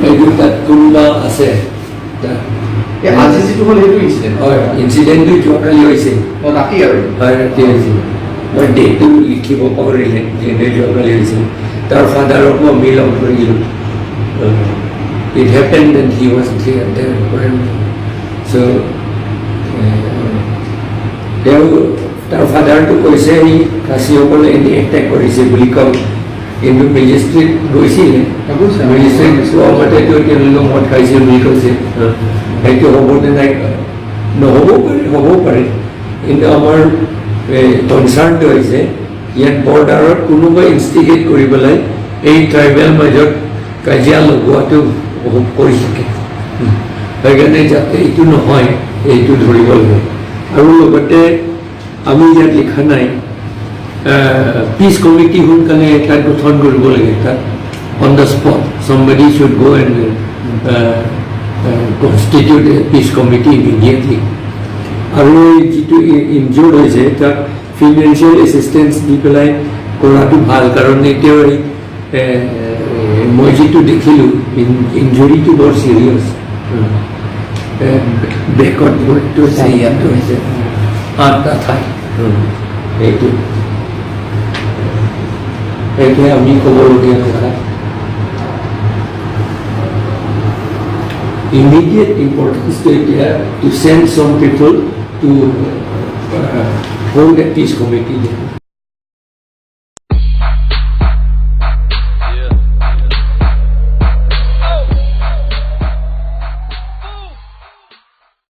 এইটো তাত কোনোবা আছে তাত। এই আজি যিটো হ'ল সেইটো ইনচিডেণ্ট? হয়, ইনচিডেণ্টটো যোৱাকালি হৈছে। ৰাতি আৰু? হয়, ৰাতি হৈছে। মই ডেটটো লিখিব পাহৰিলে, যেনে যোৱাকালি হৈছে। তাৰ ফাদাৰকো আমি লগ ধৰিলোঁ। It happened and he was there. So তেওঁ তাৰ ফাদাৰটো কৈছে, সি খাচীসকলে এনেই এটেক কৰিছে বুলি কয়, কিন্তু মেজিষ্ট্ৰেট গৈছিলে। মেজিষ্ট্ৰেট কোৱা মতেতো তেওঁলোকে মদ খাইছে বুলি কৈছে। সেইটো হ'বনে নাই, নহ'বও পাৰে, হ'বও পাৰে। কিন্তু আমাৰ কনচাৰ্ণটো হৈছে ইয়াত বৰ্ডাৰত কোনোবাই ইনষ্টিগেট কৰি পেলাই এই ট্ৰাইবেল মাজত কাজিয়া লগোৱাটো কৰি থাকে। সেইকাৰণে যাতে এইটো নহয়, এইটো ধৰিব লাগে। আৰু লগতে আমি ইয়াত লিখা নাই, পিচ কমিটি সোনকালে তাত গঠন কৰিব লাগে। তাত on the spot somebody should go and constitute a peace committee immediately. আৰু এই যিটো ইনজিউৰ্ড হৈছে, তাক ফিনেন্সিয়েল এছিষ্টেঞ্চ দি পেলাই কৰাটো ভাল, কাৰণ এতিয়া এই মই যিটো দেখিলোঁ, ইনজুৰিটো বৰ চিৰিয়াছ। বেকত ভৰিটো হৈছে, ইয়াতো হৈছে, আঠটা ঠাই। সেইটোৱে আমি ক'বলগীয়া কথা। Immediate importance to এতিয়া to send some people to hold a peace committee there.